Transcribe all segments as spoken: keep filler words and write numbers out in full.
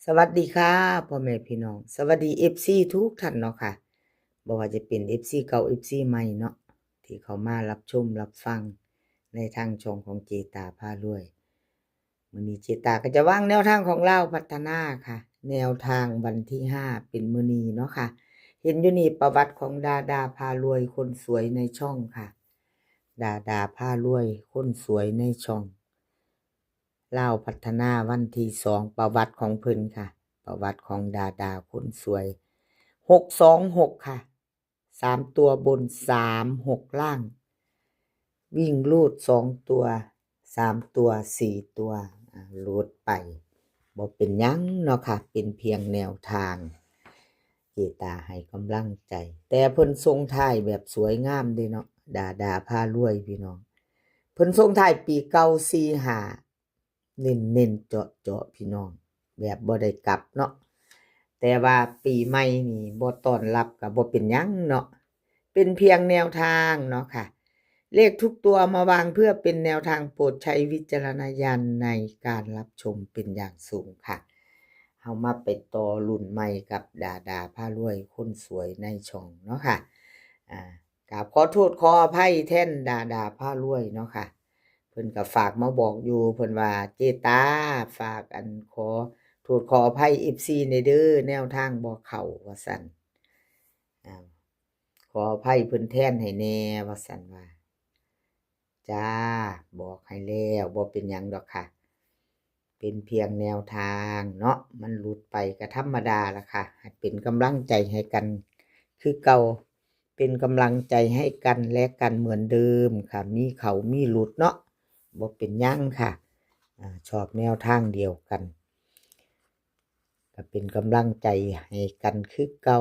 สวัสดีค่ะ พ่อแม่พี่น้อง สวัสดี เอฟซี ทุกท่านเนาะค่ะ บ่ว่าจะเป็น เอฟซี เก่า เอฟซี ใหม่เนาะ ที่เข้ามารับชมรับฟังในทางช่องของเจตาพารวย มื้อนี้เจตาก็จะวางแนวทางของลาวพัฒนาค่ะ แนวทางวันที่ห้าเป็นมื้อนี้เนาะค่ะ เห็นอยู่นี่ประวัติของดาดาพารวยคนสวยในช่องค่ะ ดาดาพารวยคนสวยในช่อง ลาวพัฒนาวันที่สอง ประวัติของเพิ่นค่ะ ประวัติของดาดาคนสวย หกสองหก ค่ะ สามตัวบน สามหก ล่าง วิ่งรูดสองตัว สามตัว สี่ตัว อ่า รูดไป บ่เป็นหยังเนาะค่ะ เป็นเพียงแนวทาง เจตาให้กำลังใจ แต่เพิ่นส่งท้ายแบบสวยงามเด้เนาะ ดาดาพารวยพี่น้อง เพิ่นส่งท้ายปีเก่า สี่ห้า เน้นๆ เจาะๆ พี่น้อง แบบบ่ได้กลับเนาะ แต่ว่าปีใหม่นี่บ่ต้อนรับก็บ่เป็นหยังเนาะ เป็นเพียงแนวทางเนาะค่ะ เลขทุกตัวมาวางเพื่อเป็นแนวทาง โปรดใช้วิจารณญาณในการรับชมเป็นอย่างสูงค่ะ เฮามาไปต่อรุ่นใหม่กับดาดาพารวยคนสวยในช่องเนาะค่ะ อ่า กราบขอโทษขออภัยแทนดาดาพารวยเนาะค่ะ เพิ่นก็ฝากมาบอกอยู่ เพิ่นว่า "เจตา ฝากอันขอโทษขออภัย เอฟซี แหน่เด้อ แนวทางบ่เข้า" ว่าซั่น อ่า "ขออภัยเพิ่นแทนให้แหน่" ว่าซั่นว่า จ้า บอกให้แล้ว บ่เป็นหยังดอกค่ะ เป็นเพียงแนวทางเนาะ มันหลุดไปก็ธรรมดาล่ะค่ะ ให้เป็นกำลังใจให้กันคือเก่า เป็นกำลังใจให้กันและกันเหมือนเดิมค่ะ มีเข้ามีหลุดเนาะ บ่เป็นหยังค่ะ อ่า ชอบแนวทางเดียวกัน ก็เป็นกำลังใจให้กันคือเก่า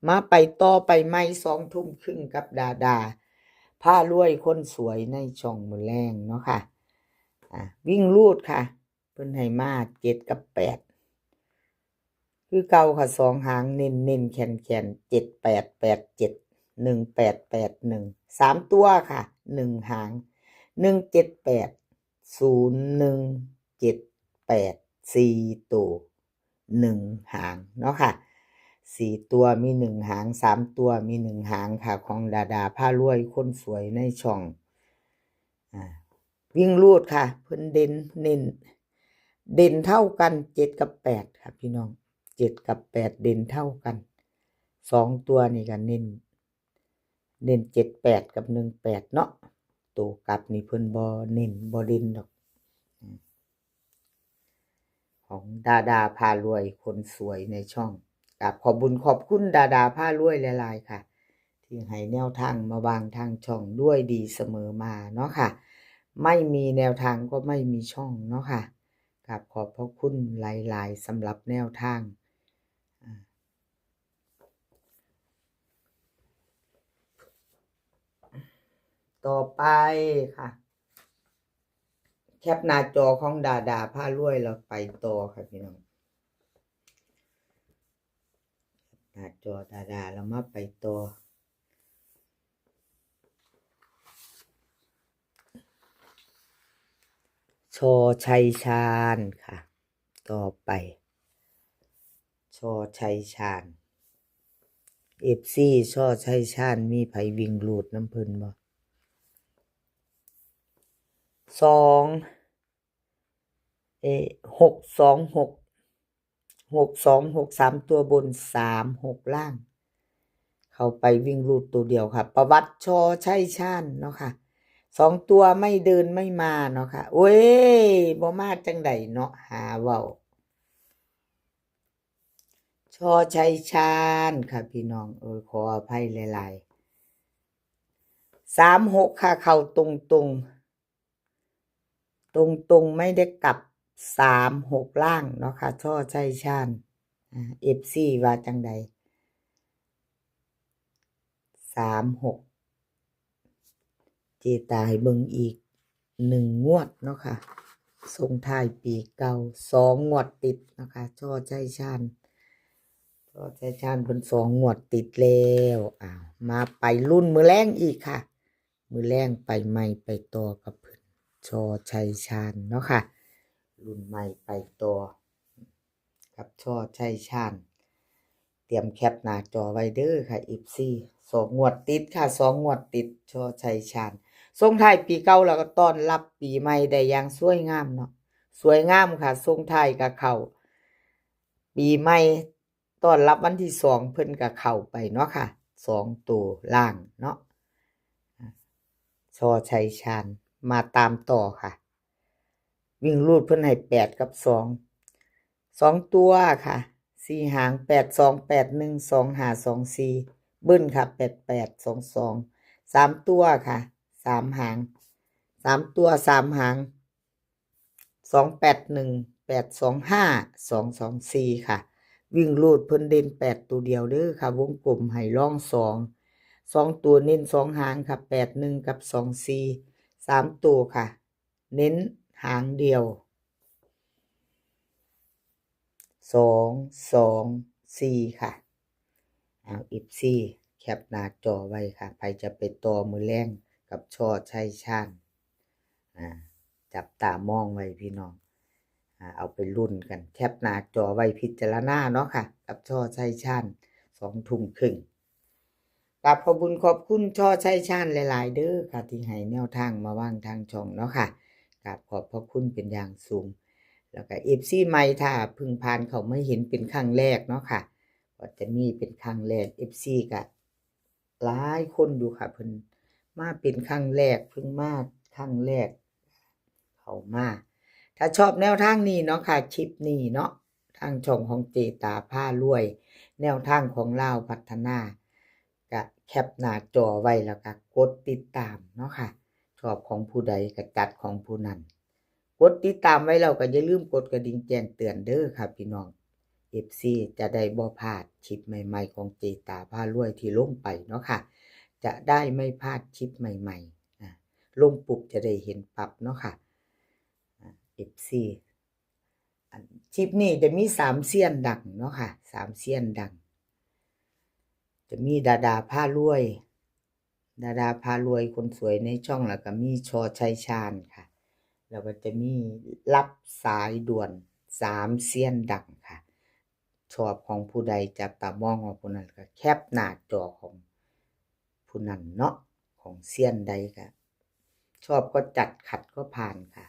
มาไปต่อไปใหม่ สองทุ่มครึ่งกับดาดาพารวยคนสวยในช่องมื้อแลงเนาะค่ะ อ่า วิ่งรูดค่ะ เพิ่นให้มา เจ็ด กับ แปด คือเก่าค่ะ สองหางเน้นๆ แข็งๆ เจ็ดแปด แปดเจ็ด หนึ่งแปด แปดหนึ่ง สามตัวค่ะ หนึ่งหาง หนึ่งเจ็ดแปด ศูนย์หนึ่ง เจ็ดแปด สี่ตัว หนึ่งหางเนาะค่ะ สี่ตัวมีหนึ่งหาง สามตัวมีหนึ่งหางค่ะ ของดาดาพารวยคนสวยในช่อง อ่า วิ่งรูดค่ะ เพิ่นเด่นเน้น เด่นเท่ากัน เจ็ด กับ แปด ค่ะพี่น้อง เจ็ด กับ แปด เด่นเท่ากัน สองตัวนี่ก็เน้น เน้น เจ็ดแปด กับ หนึ่งแปด เนาะ ตัวกลับนี่เพิ่นบ่เน้นบ่เด่นดอก อืม ของดาดาพารวยคนสวยในช่อง กราบขอบบุญขอบคุณดาดาพารวยหลายๆ ค่ะ ที่ให้แนวทางมาวางทางช่องด้วยดีเสมอมาเนาะค่ะ ไม่มีแนวทางก็ไม่มีช่องเนาะค่ะ กราบขอบพระคุณหลายๆ สำหรับแนวทาง อ่า ต่อไปค่ะ แคปหน้าจอของดาดาพารวย แล้วไปต่อค่ะพี่น้อง หน้าจอดาดา แล้วมาไปต่อ ชอชัยชาญค่ะ ต่อไป ชอชัยชาญ เอฟซี ชอชัยชาญ มีไผวิ่งรูดนำเพิ่นบ่ สอง เอ หกสองหก หกสองหก สามตัวบน สามหก ล่าง เข้าไปวิ่งรูดตัวเดียวค่ะ ประวัติ ชอชัยชาญ เนาะค่ะ สองตัวไม่เดินไม่มาเนาะค่ะ โอ้ย บ่มาจังใดเนาะ หาเว้า ชอชัยชาญ ค่ะพี่น้อง โอ้ย ขออภัยหลายๆ สามหก ค่ะ เข้าตรงๆ ตรงๆ ไม่ได้กลับ สามหก ล่างเนาะค่ะ ชอชัยชาญ อ่า เอฟซี ว่าจังใด สามหก เจตาให้เบิ่งอีกหนึ่งงวดเนาะค่ะ ส่งท้ายปีเก่า สองงวดติดเนาะค่ะ ชอชัยชาญ ชอชัยชาญเพิ่นสองงวดติดแล้ว อ้าว มาไปรุ่นมื้อแลงอีกค่ะ มื้อแลงไปใหม่ไปต่อกับเพิ่น ชอชัยชาญ เนาะค่ะ รุ่นใหม่ไปต่อ กับ ช.ชัยชาญ เตรียมแคปหน้าจอไว้เด้อค่ะ เอฟซี สองงวดติดค่ะ สองงวดติด ช.ชัยชาญ ส่งท้ายปีเก่าแล้วก็ต้อนรับปีใหม่ได้อย่างสวยงามเนาะ สวยงามค่ะ ส่งท้ายก็เข้า ปีใหม่ ต้อนรับวันที่สอง เพิ่นก็เข้าไปเนาะค่ะ สองตัวล่างเนาะ ช.ชัยชาญ มาตามต่อค่ะ วิ่งรูดเพิ่นให้แปดกับสอง สองตัวค่ะ สี่หาง แปดสอง แปดหนึ่ง สองห้า สองสี่ เบิ้ลค่ะ แปดแปด สองสอง สามตัวค่ะ สามหาง สามตัว สามหาง สองแปดหนึ่ง แปดสองห้า สองสองสี่ ค่ะ วิ่งรูดเพิ่นเด่นแปดตัวเดียวเด้อค่ะ วงกลมให้รองสอง สองตัวเน้นสองหางค่ะ แปดหนึ่ง กับ สองสี่ สามตัวค่ะ เน้นหางเดียว สองสองสี่ ค่ะ เอา เอฟซี แคปหน้าจอไว้ค่ะ ใผจะไปต่อมื้อแลงกับ ช.ชัยชาญ อ่า จับตามองไว้พี่น้อง อ่า เอาไปลุ้นกัน แคปหน้าจอไว้พิจารณาเนาะค่ะ กับ ช.ชัยชาญ สองทุ่มครึ่ง กราบขอบบุญขอบคุณ ช.ชัยชาญ หลายๆ เด้อค่ะ ที่ให้แนวทางมาวางทางช่องเนาะค่ะ กราบขอบพระคุณเป็นอย่างสูง แล้วก็ เอฟซี ใหม่ ถ้าเพิ่งผ่านเข้ามาเห็นเป็นครั้งแรกเนาะค่ะ ก็จะมีเป็นครั้งแรก เอฟซี ก็หลายคนอยู่ค่ะ เพิ่นมาเป็นครั้งแรก เพิ่งมาครั้งแรก เข้ามา ถ้าชอบแนวทางนี้เนาะค่ะ คลิปนี้เนาะ ทางช่องของเจตาพารวย แนวทางของลาวพัฒนา ก็แคปหน้าจอไว้แล้วก็กดติดตามเนาะค่ะ ชอบของผู้ใดก็จัดของผู้นั้น กดติดตามไว้แล้วก็อย่าลืมกดกระดิ่งแจ้งเตือนเด้อค่ะพี่น้อง เอฟซี จะได้บ่พลาดคลิปใหม่ๆ ของเจตาพารวยที่ลงไปเนาะค่ะ จะได้ไม่พลาดคลิปใหม่ๆ อ่ะ ลงปุ๊บจะได้เห็นปั๊บเนาะค่ะ อ่ะ เอฟซี อัน คลิปนี้จะมีสามเซียนดังเนาะค่ะ สามเซียนดัง จะมีดาดาพารวย ดาดาพารวยคนสวยในช่อง แล้วก็มี ช.ชัยชาญ ค่ะ แล้วก็จะมีรับสายด่วน สามเซียนดังค่ะ ชอบของผู้ใดจับตามองของผู้นั้นก็แคปหน้าจอของผู้นั้นเนาะ ของเซียนใดก็ ชอบก็จัด ขัดก็ผ่านค่ะ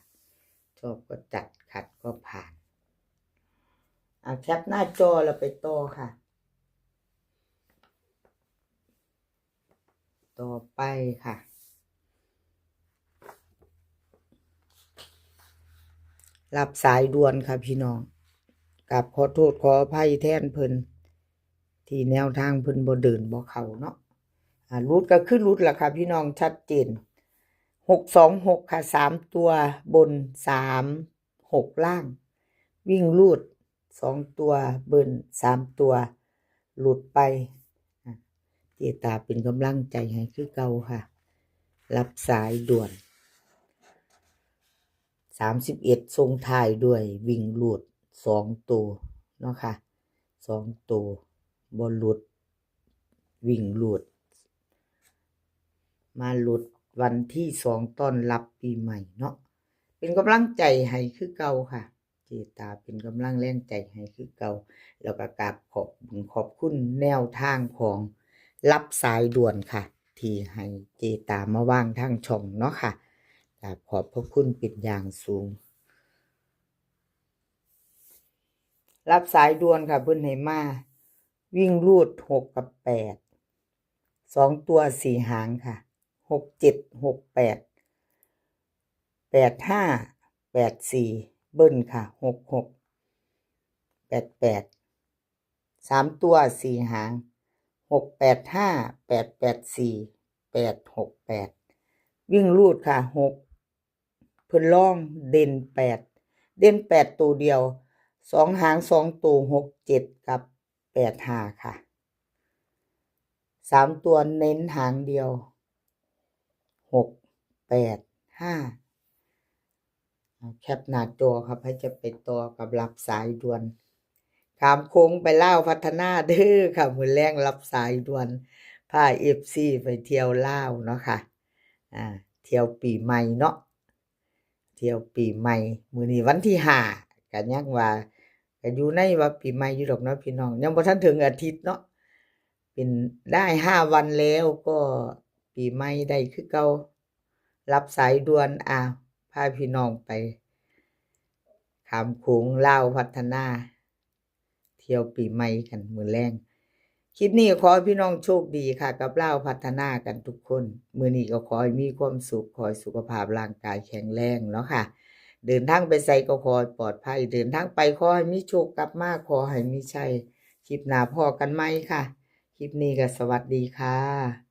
ชอบก็จัด ขัดก็ผ่าน อ่ะ แคปหน้าจอแล้วไปต่อค่ะ ต่อไปค่ะ รับสายด่วนค่ะพี่น้อง กราบขอโทษขออภัยแทนเพิ่น ที่แนวทางเพิ่นบ่เดินบ่เข้าเนาะ อ่า หลุดก็คือหลุดล่ะค่ะพี่น้อง ชัดเจน หกสองหก ค่ะ สามตัวบน สามหก ล่าง วิ่งรูด สองตัวเบิ้ล สามตัวหลุดไป อ่ะ เจตาเป็นกำลังใจให้คือเก่าค่ะ รับสายด่วน สามสิบเอ็ด ส่งท้ายด้วยวิ่งรูด สองตัวเนาะค่ะ สองตัวบ่หลุด วิ่งรูด มาหลุดวันที่สองต้อนรับปีใหม่เนาะ เป็นกำลังใจให้คือเก่าค่ะ เจตาเป็นกำลังแรงใจให้คือเก่า แล้วก็กราบขอบบุญขอบคุณแนวทางของรับสายด่วนค่ะ ที่ให้เจตามาวางทางช่องเนาะค่ะ กราบขอบพระคุณเป็นอย่างสูง รับสายด่วนค่ะ เพิ่นให้มาวิ่งรูด หก กับ แปด สองตัว สี่ หางค่ะ หกเจ็ด หกแปด แปดห้า แปดสี่ เบิ้ลค่ะ หกหก แปดแปด สามตัว สี่ หาง หกแปดห้า แปดแปดสี่ แปดหกแปด วิ่งรูดค่ะ หก เพิ่นลองเด่นแปด เด่นแปดตัวเดียว สองหาง สองตัว หกเจ็ด กับ แปดห้า ค่ะ สามตัวเน้นหางเดียว หกแปดห้า เอาแคปหน้าจอครับ ให้จะไปต่อกับรับสายด่วน ข้ามโค้งไปลาวพัฒนาเด้อค่ะ มื้อแลงรับสายด่วน พา เอฟซี ไปเที่ยวลาวเนาะค่ะ อ่า เที่ยวปีใหม่เนาะ เที่ยวปีใหม่ มื้อนี้วันที่ห้า ก็ยังว่า ก็อยู่ในว่าปีใหม่อยู่ดอกเนาะพี่น้อง ยังบ่ทันถึงอาทิตย์เนาะ เป็นได้ห้าวันแล้ว ก็ปีใหม่ได้คือเก่า รับสายด่วน อ่ะ พาพี่น้องไปข้ามโขง ลาวพัฒนา เที่ยวปีใหม่กันมื้อแลง คลิปนี้ขอให้พี่น้องโชคดีค่ะ กับลาวพัฒนากันทุกคน มื้อนี้ก็ขอให้มีความสุข ขอให้สุขภาพร่างกายแข็งแรงเนาะค่ะ เดินทางไปไสก็ขอให้ปลอดภัย เดินทางไปขอให้มีโชค กลับมาขอให้มีชัย คลิปหน้าพ้อกันใหม่ค่ะ คลิปนี้ก็สวัสดีค่ะ